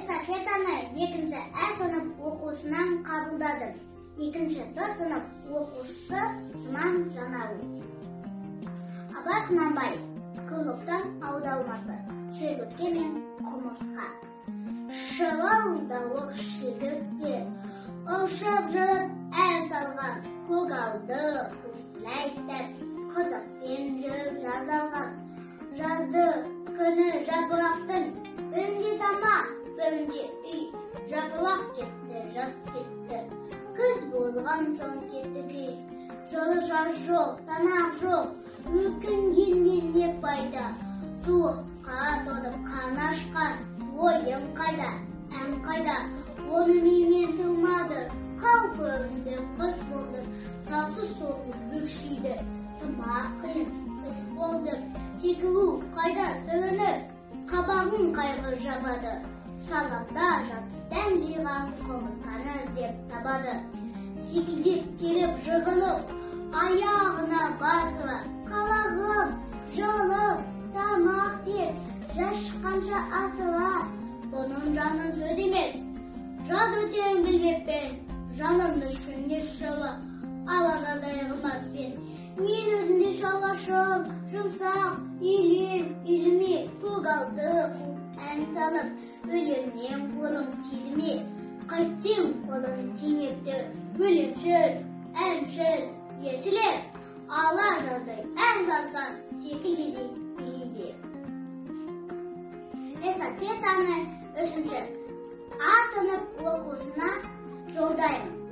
Эстафетаны екінші Ә сынып оқушысынан қабылдадым. Екінші Б сынып оқушысы Жұман Жанару. Абай Құнанбаев, Құрлықтың аудармасы, шегіртке мен құмырсқа. Шырылдауық шегіртке, ұшып жүріп ән салған, көгалды көк қызықпен жүріп жаз алған. Жазды күні жапырақтың бірінде тамақ, бірінде үй. Жапырақ кетті, жас кетті, күз болған соң кетті күй. Жылы жаз жоқ, тамақ жоқ, өкінгеннен не пайда? Суыққа тоңып қарны ашқан, ойын қайда, ән қайда? Оны менімен тұрмады, қау көрінді, қыс болды, сансыз соғып бүкшиді. Тымақ қиын, іс болды, секіру қайда сүрініп, қабағын қайғы жабады. Саламда жатып дән жиған құмырсқаны іздеп табады. Секілдеп келіп жығылып, аяғына басыла, қалағым, жылы, тамақ бер, жас шыққанша асыла. Бұның жанын сөз емес, жаз өтерін білмеппін, жанымды шүнне жылы, ала жаздай қымбатпен. Мен өзімде шалашыл, жұмсақ, үйлем, үйліме, көгалды қуып ән салып, өлеңнен қолым тиді ме? Қайтсең қолым тимепті, өлеңшіл, әншіл, есілер, ала жаздай ән салсаң, секілдей билейді. Эстафетаны үшінші А сынып оқушысына жолдаймын.